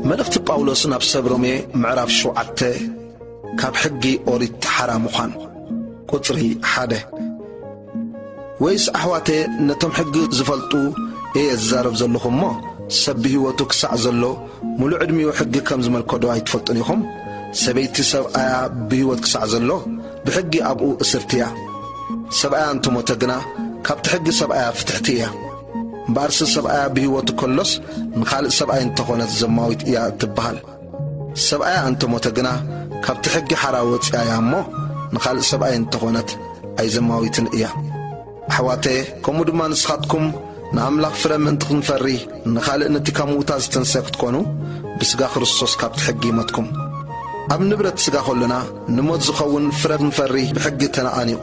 መልእኽቲ ጳውሎስ ናብ ሰብ ሮሜ ምዕራፍ ሸውዓተ ካብ ሕጊ ኦሪት ሓራ ምዃን። ቁጽሪ ሓደ። ወይስ ኣሕዋተ፣ ነቶም ሕጊ ዝፈልጡ እየ ዝዛረብ ዘለኹ እሞ፣ ሰብ ብህይወቱ ክሳዕ ዘሎ ምሉእ ዕድሚኡ ሕጊ ከም ዝመልከዶ ኣይትፈልጡን ኢኹም? ሰበይቲ ሰብኣያ ብህይወት ክሳዕ ዘሎ ብሕጊ ኣብኡ እስርቲ እያ። ሰብኣያ እንተሞተ ግና ካብቲ ሕጊ ሰብኣያ ፍትሕቲ እያ። እምበኣርሲ ሰብኣያ ብህይወቱ ከሎስ ንኻልእ ሰብኣይ እንተኾነት ዘማዊት እያ እትበሃል። ሰብኣያ እንተሞተ ግና ካብቲ ሕጊ ሓራ ወፂኣ እያ እሞ ንኻልእ ሰብኣይ እንተኾነት ኣይዘማዊትን እያ። ኣሕዋተ፣ ከምኡ ድማ ንስኻትኩም ንኣምላኽ ፍረ ምእንቲ ክንፈሪ ንኻልእ ነቲ ካብ ምዉታት ዝተንሰ ክትኮኑ ብስጋ ክርስቶስ ካብቲ ሕጊ ይሞትኩም። ኣብ ንብረት ስጋ ከሎና ንሞት ዝኸውን ፍረ ክንፈሪ ብሕጊ ተነቓኒቑ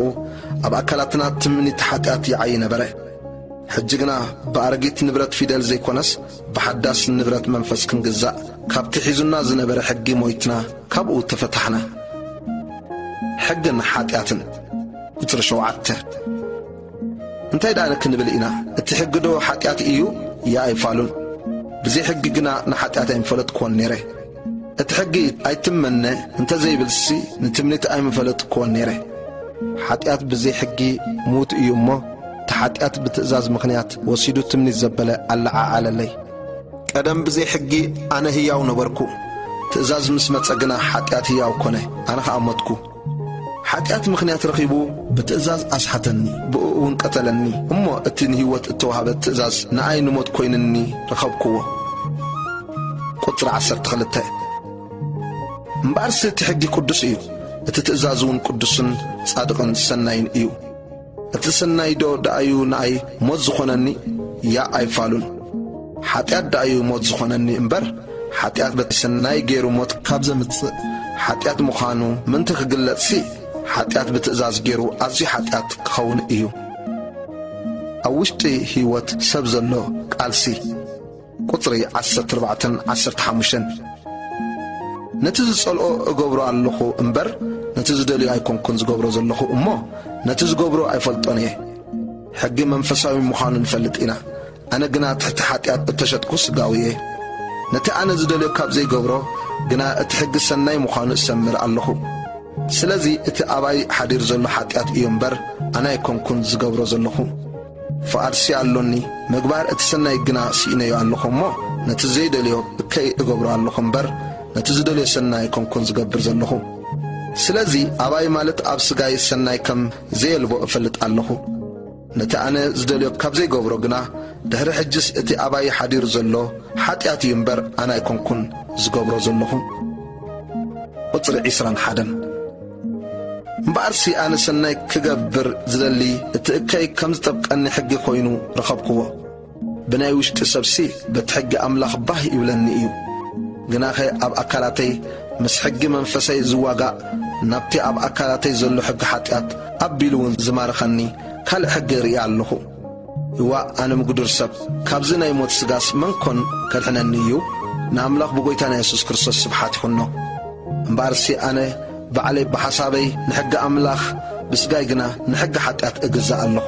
ኣብ ኣካላትና ትምኒት ሓጢኣት ይዓዪ ነበረ። ሕጂ ግና ብኣረጊት ንብረት ፊደል ዘይኮነስ ብሓዳስ ንብረት መንፈስ ክንግዛእ ካብቲ ሒዙና ዝነበረ ሕጊ ሞይትና ካብኡ ተፈታሕና። ሕግን ሓጢኣትን። ቁጽሪ ሸውዓተ። እንታይ ደኣ ክንብል ኢና? እቲ ሕጊ ዶ ሓጢኣት እዩ? እያ ኣይፋሉን። ብዘይ ሕጊ ግና ንሓጢኣት ኣይምፈለጥክዎን ነይረ። እቲ ሕጊ ኣይትመነ እንተ ዘይብልሲ ንትምኒት ኣይምፈለጥክዎን ነይረ። ሓጢኣት ብዘይ ሕጊ ምዉት እዩ እሞ፣ እቲ ሓጢኣት ብትእዛዝ ምኽንያት ወሲዱ ትምኒት ዘበለ ኣለዓዓለለይ። ቀደም ብዘይ ሕጊ ኣነ ህያው ነበርኩ። ትእዛዝ ምስ መጸ ግና ሓጢኣት ህያው ኮነ፣ ኣነ ኸኣ ሞትኩ። ሓጢኣት ምኽንያት ረኺቡ ብትእዛዝ ኣስሓተኒ፣ ብእኡ እውን ቀተለኒ። እሞ እቲ ንህይወት እተዋህበ ትእዛዝ ንኣይ ንሞት ኮይኑኒ ረኸብክዎ። ቁጽሪ ዓሰርተ ክልተ። እምበኣርሲ እቲ ሕጊ ቅዱስ እዩ፣ እቲ ትእዛዝ እውን ቅዱስን ጻድቕን ሰናይን እዩ። እቲ ሰናይ ዶ ደኣዩ ንኣይ ሞት ዝኾነኒ? ያእ ኣይፋሉን። ሓጢኣት ደኣዩ ሞት ዝኾነኒ እምበር፣ ሓጢኣት በቲ ሰናይ ገይሩ ሞት ካብ ዘምጽእ፣ ሓጢኣት ምዃኑ ምእንቲ ክግለጽሲ፣ ሓጢኣት ብትእዛዝ ገይሩ ኣዝዩ ሓጢኣት ክኸውን እዩ። ኣብ ውሽጢ ህይወት ሰብ ዘሎ ቃልሲ። ቁጽሪ ዓሰርተ ኣርባዕተን ዓሰርተ ሓሙሽተን። ነቲ ዝጸልኦ እገብሮ ኣለኹ እምበር፣ ነቲ ዝደልዮ ኣይኮንኩን ዝገብሮ ዘለኹ እሞ፣ ነቲ ዝገብሮ ኣይፈልጦን እየ። ሕጊ መንፈሳዊ ምዃኑ ንፈልጥ ኢና። ኣነ ግና ትሕቲ ሓጢኣት እተሸጥኩ ስጋዊ እየ። ነቲ ኣነ ዝደልዮ ካብ ዘይገብሮ ግና እቲ ሕጊ ሰናይ ምዃኑ እሰምር ኣለኹ። ስለዚ እቲ ኣባይ ሓዲር ዘሎ ሓጢኣት እዩ እምበር፣ ኣነ ኣይኮንኩን ዝገብሮ ዘለኹ። ፍቓድሲ ኣሎኒ፣ ምግባር እቲ ሰናይ ግና ስኢነዮ ኣለኹ እሞ፣ ነቲ ዘይደልዮ እከይ እገብሮ ኣለኹ እምበር፣ ነቲ ዝደልዮ ሰናይ ኣይኮንኩን ዝገብር ዘለኹ። ስለዚ ኣባይ ማለት ኣብ ስጋይ ሰናይ ከም ዘየልቦ እፈልጥ ኣለኹ። ነቲ ኣነ ዝደልዮ ካብ ዘይገብሮ ግና፣ ድሕሪ ሕጅስ እቲ ኣባይ ሓዲሩ ዘሎ ሓጢኣት እዩ እምበር፣ ኣነ ኣይኮንኩን ዝገብሮ ዘለኹ። ቁጽሪ ዒስራን ሓደን። እምበኣርሲ ኣነ ሰናይ ክገብር ዝደሊ፣ እቲ እከይ ከም ዝጠብቀኒ ሕጊ ኮይኑ ረኸብክዎ። ብናይ ውሽጢ ሰብሲ በቲ ሕጊ ኣምላኽ ባህ ይብለኒ እዩ። ግናኸ ኣብ ኣካላተይ ምስ ሕጊ መንፈሰይ ዝዋጋእ፣ ናብቲ ኣብ ኣካላተይ ዘሎ ሕጊ ሓጢኣት ኣቢሉ እውን ዝማርኸኒ ካልእ ሕጊ እርኢ ኣለኹ። እዋእ፣ ኣነ ምጉዱር ሰብ፣ ካብዚ ናይ ሞት ስጋስ መን ኮን ከድሕነኒ እዩ? ንኣምላኽ ብጎይታና የሱስ ክርስቶስ ስብሓት ይኹኖ። እምበኣርሲ ኣነ ባዕለይ ብሓሳበይ ንሕጊ ኣምላኽ፣ ብስጋይ ግና ንሕጊ ሓጢኣት እግዛእ ኣለኹ።